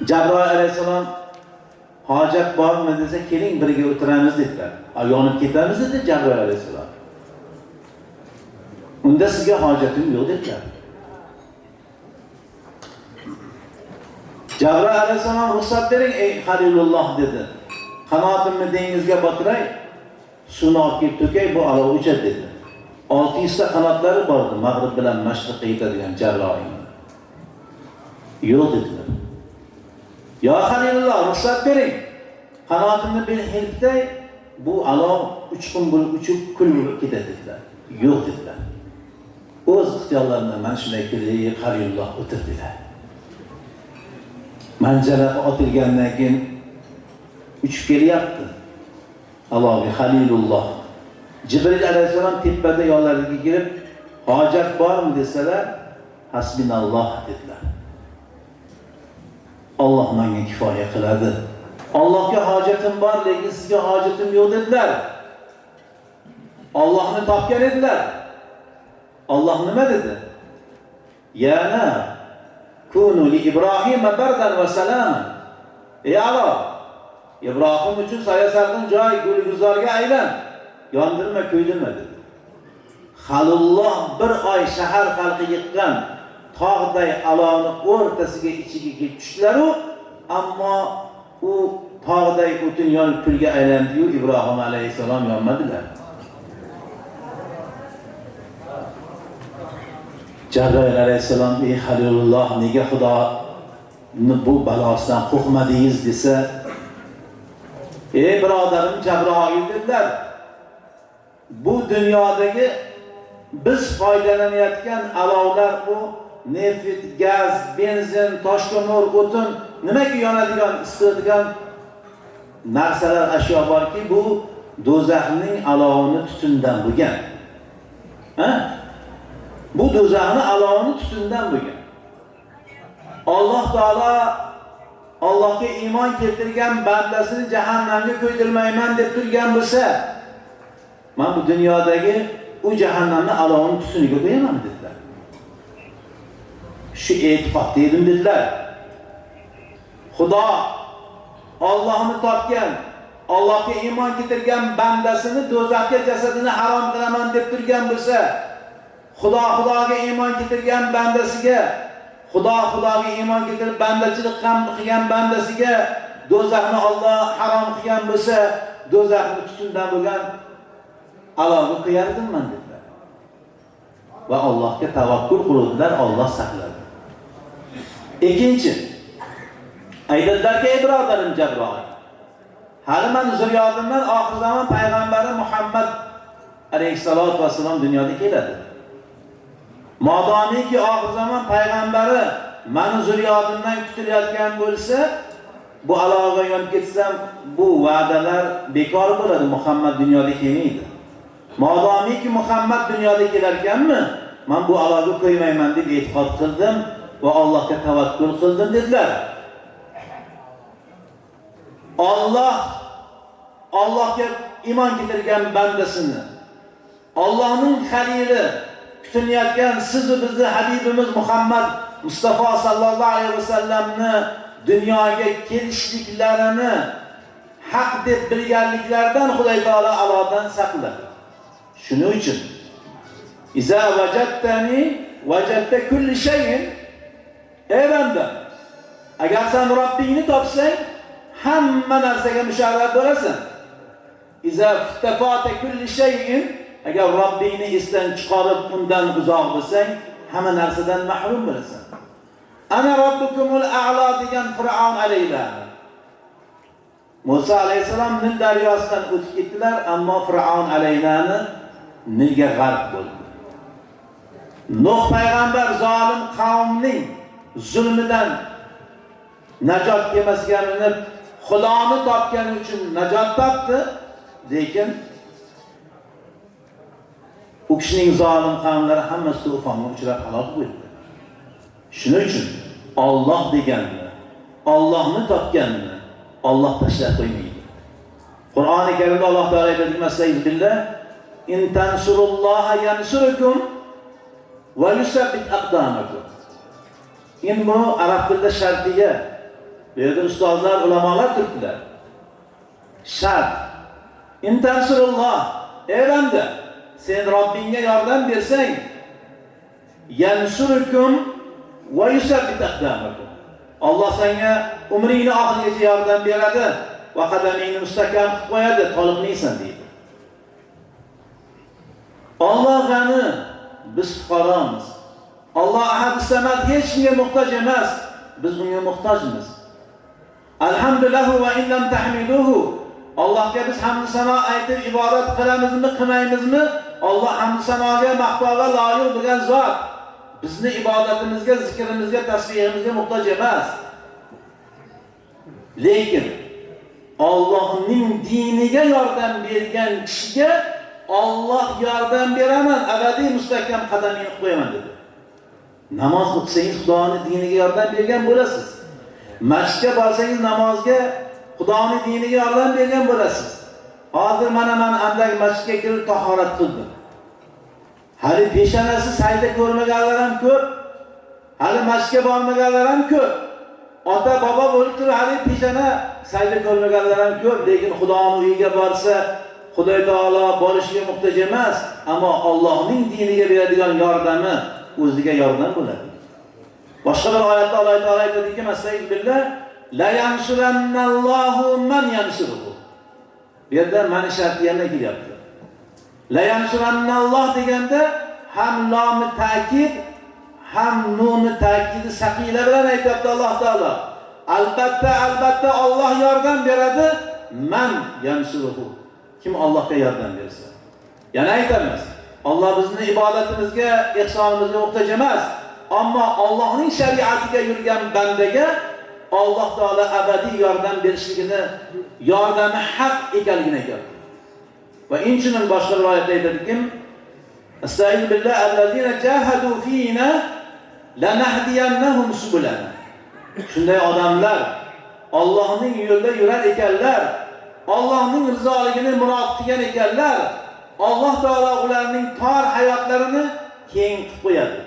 Jabroil alayhissalom hojat bormi desa, keling birga o'tiramiz dedilar. Yonib ketamiz dedi Jabroil alayhissalom. Unda sizga hojatim yo'q dedilar. Jabroil alayhissalom ruxsat bering ey Halilulloh dedi. Qanotimni dengizga botiray, suvni olib kelib to'kay, bu alov o'chadi dedi. 600 ta qanotlari bor edi, mag'rib bilan mashriqqa yetadigan Jabroilni. Yo'q dedilar. Ya Halilulloh ruxsat bering. Qanotimni bir helptay, bu alov uchqun bo'lib uchib kul bo'lib ketadi dedilar. Yo'q dedilar. O'z ixtiyorlaridan mana shunday kelib Halilulloh o'tirdilar. Manjalaqa otilgandan keyin uchib kelyapti. Allohga Halilulloh. Jibril alayhissalom tepada yonlariga kelib, hojat bormi desalar, hasbinalloh dedilar. Alloh menga kifoya qiladi. Allohga hojatim bor, lekin sizga hojatim yo'q dedilar. Allohni topgan edilar. Alloh nima dedi? Yana kunu li Ibrohim bardan va salama. Ey Alloh, Ibrohim uchun soya salqin joy, gulguzorga aylan, yondirma, kuydirma dedi. Halilulloh bir oy shahar xalqi yiqqan tog'day alovni o'rtasiga ichiga kelib tushdilar-u, ammo u tog'day o'tin yonib kulga aylandi-yu, Ibrohim alayhissalom yonmadilar. Jabroil alayhissalom ey Halilulloh, nega Xudoni bu balosidan qo'rqmadingiz desa, ey birodarim Jabroil dedilar. Bu dunyodagi biz foydalanayotgan alovlar bu neft, gaz, benzin, toshko'mir, o'tin, nimaki yonadigan, isitadigan narsalar, ashyo borki, bu do'zaxning alovini tutundan bo'lgan. Ha? Bu do'zaxning alovini tutundan bo'lgan. Alloh taolo Allohga iymon keltirgan bandasini jahannamga ko'ydirmayman deb turgan bo'lsa, men bu dunyodagi u jahannamning alovini tutuniga qo'yaman dedilar. Shu e'tiqod dedim dedilar. Xudo Allohni topgan, Allohga iymon keltirgan bandasini do'zaxga jasadini harom qilaman deb turgan bo'lsa, Xudo Xudoga iymon keltirgan bandasiga, Xudo Xudoga iymon keltirib bandachilik qilgan bandasiga do'zaxni Alloh harom qilgan bo'lsa, do'zaxni tutundan bo'lgan alovga qo'yardimman dedilar. Va Allohga tavakkul qildilar, Alloh saqladi. Ikkinchi, aytdilarki, ey birodarim Jabroil, hali men zurriyotimdan oxir zamon payg'ambari Muhammad alayhissalatu vassalom dunyoga keladi. Modomiki oxir zamon payg'ambari meni zurriyotimdan kutilayotgan bo'lsa, bu alovga yonib ketsam, bu va'dalar bekor bo'ladi, Muhammad dunyoga kelmaydi. Modomiki Muhammad dunyoga kelarkanmi, Men bu aloga qo'ymayman deb e'tiqod qildim va Allohga tavakkul qildim dedilar. Alloh Allohga iymon keltirgan bandasini, Allohning xalili kutilayotgan siz va bizni habibimiz Muhammad Mustafa sallallohu alayhi vasallamni dunyoga kelishliklarini haq deb bilganliklaridan Xudo taolo alodan saqladi. Shuning uchun iza vajadtani vajadta kulli shay'in, ey banda, agar sen Robbingni topsang hamma narsaga musharraf bo'lasan. Iza iftafata kulli shay'in, agar Robbingni esdan chiqarib undan uzoq bo'lsang hamma narsadan mahrum bo'lasan. Ana robbukumul a'lo degan Fir'avn alayhi. Musa alayhissalom Nil daryosidan o'tib ketdilar, ammo Fir'avn alaynani Nilga g'arq bo'ldi. Nuh payg'ambar zolim qavmning zulmidan najot kemasiga minib Xudoni topgani uchun najot topdi, lekin u kishining zolim qavmlari hammasi to'fonga uchrab halok bo'ldi. Shuning uchun Alloh deganni, Allohni topganni Alloh tashlab qo'ymaydi. Qur'oni Karimda Alloh taolo aytadi: billah in tansurulloha yansurukum va yusabbit aqdamakum. In bu arab tilida shartiya. Bu yerda ustozlar, ulamolar turibdilar. Shart. In tansurulloh, ey banda, sen Robbingga yordam bersang, yansurukum va yusabbit aqdamakum. Alloh senga umringni oxirigacha yordam beradi va qadamingni mustahkam qilib qo'yadi, toliqmaysan deydi. Alloh g'ani, biz fuqaromiz. Alloh ahad samad, hech kimga muhtoj emas, biz unga muhtojmiz. Alhamdulillah va in lam tahmiduhu. Allohga biz hamd sano aytib ibodat qilamizmi, qilmaymizmi? Alloh hamd sanoga maqtovga loyiq bo'lgan zot. Bizni ibodatimizga, zikrimizga, tasbihimizga muhtoj emas. Lekin Allohning diniga yordam bergan kishiga Alloh yordam beraman, abadiy mustahkam qadamingni qo'yaman dedi. Namoz o'qisangiz Xudoning diniga yordam bergan bo'lasiz. Masjidga borsangiz namozga Xudoning diniga yordam bergan bo'lasiz. Hozir mana men andagi masjidga kirib tahorat qildim. Hali peshonasi sajda ko'rmaganlar ham ko'p. Hali masjidga bormaganlar ham ko'p. Ota bobo bo'lib turib hali peshona sajda ko'rmaganlar ham ko'p, lekin Xudoning uyiga borsa Xudo taolo borishiga muhtoj emas, ammo Allohning diniga beradigan yordami o'ziga yordam bo'ladi. Boshqa bir oyatda Alloh taolo aytadiki, billah la yansurannallohu man yansuruhu. Bu yerda man sharti yana kelyapti. La yansurannalloh deganda ham lomi ta'kid, ham nuni ta'kidi saqila bilan aytayapti Alloh taolo. Albatta, albatta Alloh yordam beradi, man yansuruhu. Kim Allohga yordam bersa. Yana aytamiz, Alloh bizni ibodatimizga, ihsonimizga muhtoj emas, ammo Allohning shariatiga yurgan bandaga Alloh taolo abadiy yordam berishligini, yordami haq ekanligini aytadi. Va inchunun boshqa bir oyatda aytadiki, Astagfiru billah allazina jahadu fina lanahdiyannahum subulana. Shunday odamlar Allohning yo'lida yurar ekanlar, Allohning rizoligini murod qilgan ekanlar, Alloh taolo ularning tor hayotlarini keng qilib qo'yadi.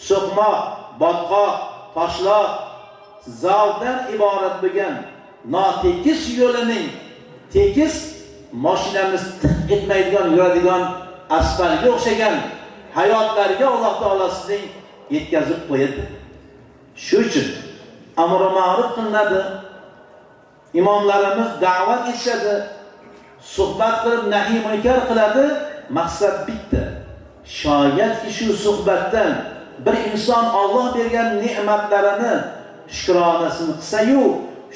So'qmoq, botqoq, toshloq, zavdan iborat bo'lgan notekis yo'lining tekis mashinamiz tiq etmaydigan yuradigan asfaltga o'xshagan hayotlarga Alloh taolo sizning yetkazib qo'yadi. Shu uchun amr ma'ruf qilinadi. Imomlarimiz da'vat etishadi, suhbat qilib nahiy munkar qiladi. Maqsad bitta. Shoyatki shu suhbatdan bir inson Alloh bergan ne'matlarini shukronasini qilsa-yu,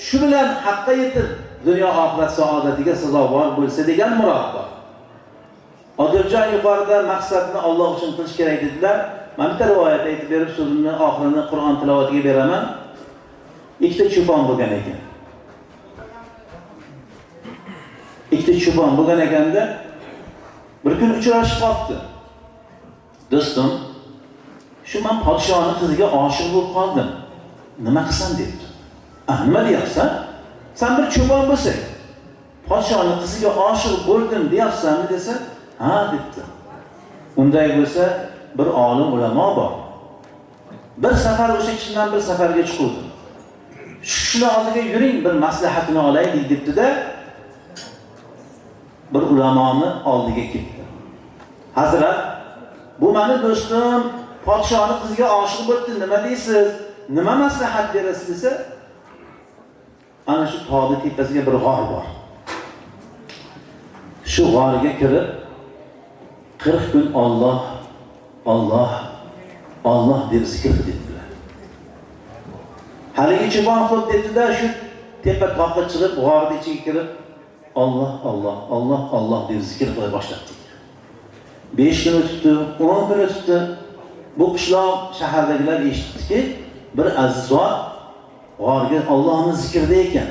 shu bilan haqqa yetib dunyo oxirat saodatiga sazovor bo'lsa degan murod bor. Odiljon yuqorida maqsadni Alloh uchun qilish kerak dedilar. Men bitta rivoyat aytib berib so'zimni oxirini Qur'on tilovatiga beraman. Ikkita cho'pon bo'lgan ekan. Ikkita cho'pon bo'lgan ekanda bir kun uchrashib qoldi. Do'stim, Shu men podshoning qiziga oshiq bo'lib qoldim. Nima qilsam debdi. Nima deyapsan? Sen bir cho'pon bo'lsang, podshoning qiziga oshiq bo'ldim deyapsanmi desa, ha debdi. Unday bo'lsa, bir olim ulamo bor. Bir safar o'sha kishidan bir safarga chiquvdim. Shu kishini oldiga yuring, bir maslahatini olaylik debdi-da, bir ulamoni oldiga ketdi. Hazrat, bu meni do'stim podshoning qiziga oshiq bo'libdi, nima deysiz? Nima maslahat berasiz desa, ana shu tog'ning tepasiga bir g'or bor. Shu g'orga kirib 40 kun Alloh, Alloh, Alloh deb zikr qildilar. Haligi cho'pon xo'p dedi-da, shu tepa toqqa chiqib, g'orning ichiga kirib Alloh, Alloh, Alloh, Alloh deb zikr qila boshladi. 5 kun o'tibdi, 10 kun o'tibdi. Bu qishloq shahardagilar eshitdiki, bir aziz zot g'orga Allohning zikrida ekan.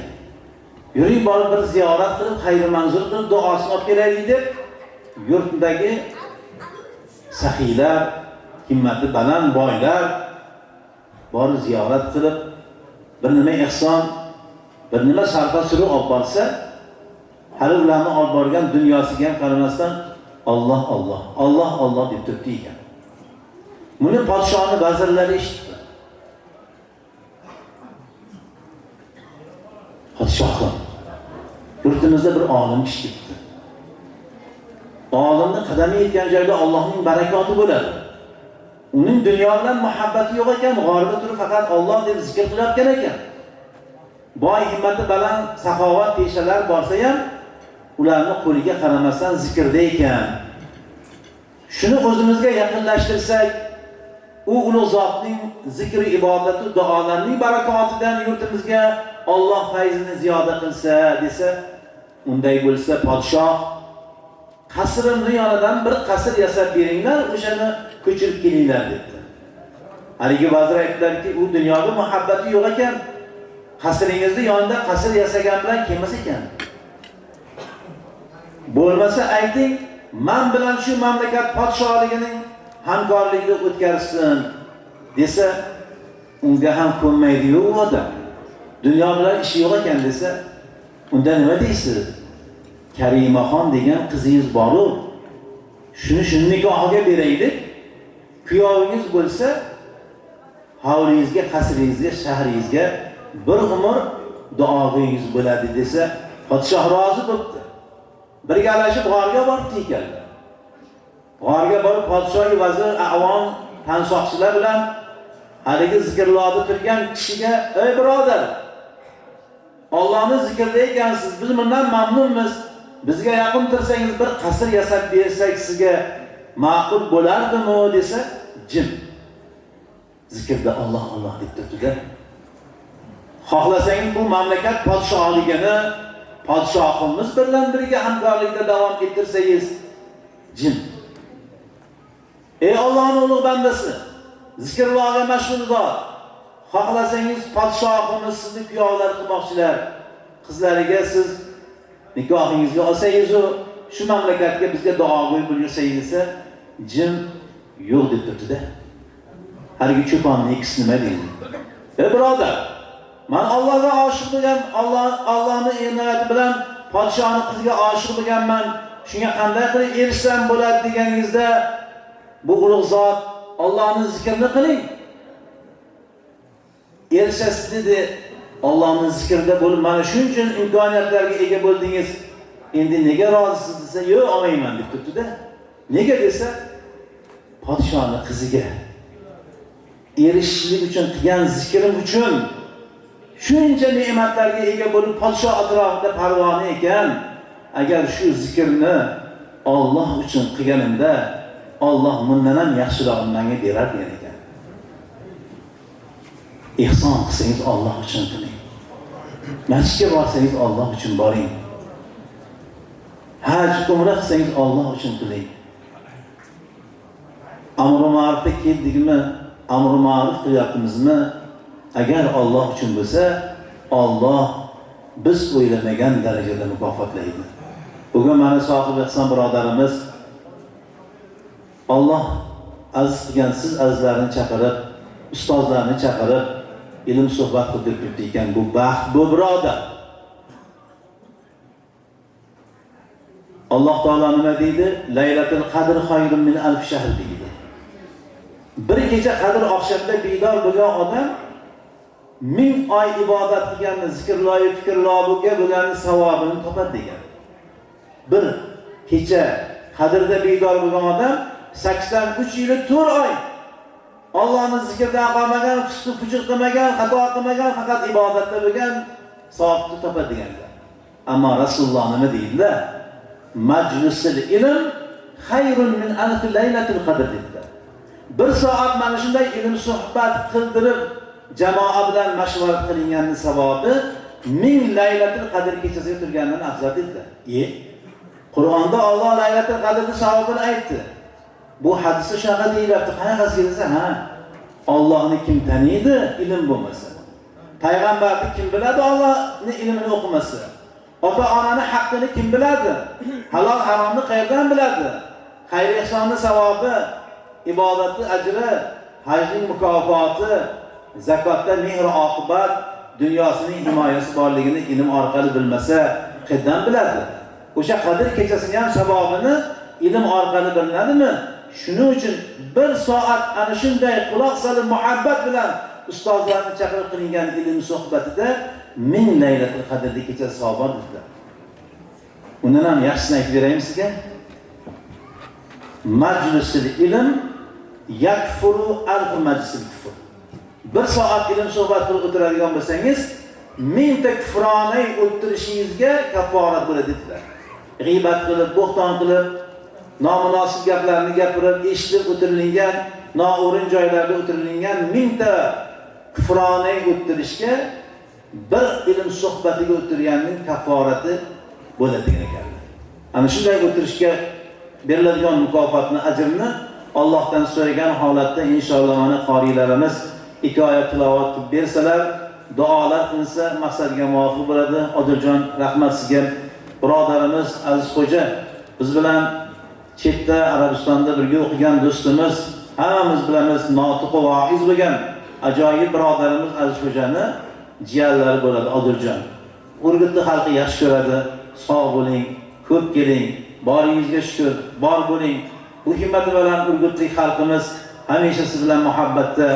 Yuring borib bir ziyorat qilib, xayr manzur qilib, duosini olib kelaylik deb yurtdagi saxiylar, himmati baland boylar borib ziyorat qilib, bir nima ehson, bir nima sarfa suruv olib borsa, hali ularni olib borgan dunyosiga ham qaramasdan Alloh, Alloh, Alloh, Alloh deb turibdi ekan. Buni podshoning vazirlari eshitdi. Podshohim, yurtimizda bir olim kishi ketdi. Olimni qadami yetgan joyda Allohning barakoti bo'ladi. Uning dunyo bilan muhabbati yo'q ekan, g'orda turib faqat Alloh deb zikr qilayotgan ekan. Boy himmati baland saxovat peshalar borsa ham ularni qo'liga qaramasdan zikrda ekan. Shuni o'zimizga yaqinlashtirsak, u ulug' zotning zikri, ibodati, duolarining barakotidan yurtimizga Alloh fayzini ziyoda qilsa desa, unday bo'lsa podshoh qasrimni yonidan bir qasr yasab beringlar, o'shani ko'chirib kelinglar debdi. Haligi vazir aytdilarki, u dunyoga muhabbati yo'q ekan. Qasringizni yonida qasr yasagan bilan kelmas ekan. Bo'lmasa ayting, men bilan shu mamlakat podshohligining hamkorligida o'tkazsin desa, unga ham ko'nmaydi-yu u odam. Dunyo bilan ishi yo'q ekan desa, unda nima deysiz? Karimaxon degan qizingiz bor-u, shuni nikohiga beraylik. Kuyovingiz bo'lsa, hovlingizga, qasringizga, shahringizga bir umr duogingiz bo'ladi desa, podshoh rozi bo'pti. Birgalashib g'orga boribdi ekanlar. G'orga borib podshoh, vazir, avon, tansoqchilar bilan haligi zikrlarda turgan kishiga, ey birodar, Allohning zikrida ekansiz, biz bundan mamnunmiz. Bizga yaqin tursangiz bir qasr yasab bersak sizga ma'qul bo'lardimi desa, jim. Zikrda Alloh, Alloh deb turdi-da. Xohlasangiz bu mamlakat podshohligini podshohimiz bilan birga hamkorlikda davom ettirsangiz, jim. Ey Allohning ulug' bandasi, zikrlarga mashg'ul zot, xohlasangiz podshohimiz sizni kuyovlar qilmoqchilar, qizlariga siz nikohingizga olsangiz u shu mamlakatga bizga duogo'y bo'lsangiz desa, jim yo'q deb turdi-da. Haligi cho'ponni ikkisi nima deydi? Ey birodar, men Allohga oshiq bo'lgan, Allohning inoyati bilan podshohning qiziga oshiq bo'lganman. Shunga qanday qilib erishsam bo'ladi deganingizda, bu ulug' zot Allohning zikrini qiling. Erishasiz dedi. Allohning zikrida bo'lib mana shuncha imkoniyatlarga ega bo'ldingiz. Endi nega rozisiz desa, yo'q, olmayman deb turdi-da. Nega desa, podshohning qiziga erishishlik uchun qilgan zikrim uchun shuncha ne'matlarga ega bo'lib podshoh atrofida parvona ekan. Agar shu zikrni Alloh uchun qilganimda, Alloh bundan ham yaxshirog'ini menga berar degan ekan. Ehson qilsangiz Alloh uchun qiling. Masjidga borsangiz Alloh uchun boring. Haj, umra qilsangiz Alloh uchun qiling. Amr ma'rufda keldikmi, amr ma'ruf qilyapmizmi? Agar Alloh uchun bo'lsa, Alloh biz o'ylamagan darajada mukofotlaydi. Bugun mana sohib ehson birodarimiz Alloh Aziz qilgan siz azizlarni chaqirib, ustozlarni chaqirib, ilm suhbat qildirib turibdi ekan. Bu baxt bu birodar. Alloh taolo nima deydi? Laylatul qadr xayrun min alf shahr deydi. Bir kecha qadr oqshomda bedor bo'lgan odam 1000 oy ibodat qilganni, zikrloyi fikrlobiga bo'lgan savobini topadi degan. Bir kecha qadrda bedor bo'lgan odam 83 yili 4 oy Allohning zikridan qolmagan, fisq fujur qilmagan, xato qilmagan, faqat ibodatda bo'lgan savobni topadi deganlar. Ammo Rasululloh nima deydilar? Majlisul ilm xayrun min alf laylatil qadr dedilar. Bir soat mana shunday ilm suhbat qildirib jamoa bilan mashvarat qilinganning savobi 1000 laylatul qadr kechasiga turgandan afzal dedilar. Qur'onda Alloh laylatul qadrning savobini aytdi. Bu hadisda shunaqa deyilyapti. Qanaqasiga desa, ha, Allohni kim taniydi ilm bo'lmasa? Payg'ambarni kim biladi Allohning ilmini o'qimasa? Ota-onani haqqini kim biladi? Halol haromni qayerdan biladi? Xayr ihsonning savobi, ibodatning ajri, hajning mukofoti, zakotda mehr oqibat, dunyosining himoyasi borligini ilm orqali bilmasa, qayerdan biladi? O'sha qadr kechasining ham savobini ilm orqali bilinadimi? Shuning uchun bir soat ana shunday quloq solib muhabbat bilan ustozlarni chaqirib qilingan ilm suhbatida 1000 laylatul qadrli kecha savob bor dedilar. Undan ham yaxshisini aytib beraymi sizga? Majlisul ilm yakfuru alf majlisil kufr. Bir soat ilm suhbat qilib o'tiradigan bo'lsangiz, 1000 ta kufronay o'tirishingizga kaforat bo'ladi dedilar. G'iybat qilib, bo'xton qilib, nomunosib gaplarni gapirib, eshitib o'tirilgan, noo'rin joylarda o'tirilgan 1000 ta kufronay o'tirishga bir ilm suhbatiga o'tirganning kaforati bo'ladi degan ekanlar. Ana shunday o'tirishga beriladigan mukofotni, ajrni Allohdan so'ragan holatda inshaalloh mana qorilarimiz hikoya tilovat qilib bersalar, duolar qilinsa maqsadga muvofiq bo'ladi. Odiljon, rahmat sizga. Birodarimiz Aziz Xo'ja biz bilan chetda Arabistonda birga o'qigan do'stimiz, hammamiz bilamiz, notiq va voiz bo'lgan ajoyib birodarimiz Aziz Xo'jani jiyanlari bo'ladi Odiljon. Urgutni xalqi yaxshi ko'radi. Sog' bo'ling, ko'p keling, boringizga shukr, bor bo'ling. Bu himmati bilan Urgutlik xalqimiz hamisha siz bilan muhabbatda,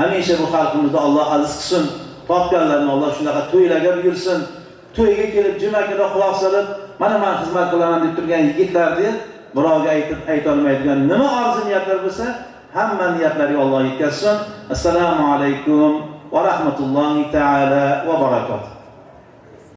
hamisha bu xalqimizni Alloh aziz qilsin. Topganlarni Alloh shunaqa to'ylarga buyursin. To'yga kelib juma kuni quloq solib, mana men xizmat qilaman deb turgan yigitlarni birovga aytib ayta olmaydigan nima orzu niyatlar bo'lsa, hamma niyatlarga Alloh yetkazsin. Assalomu alaykum va rahmatullohi taala va barakatuh.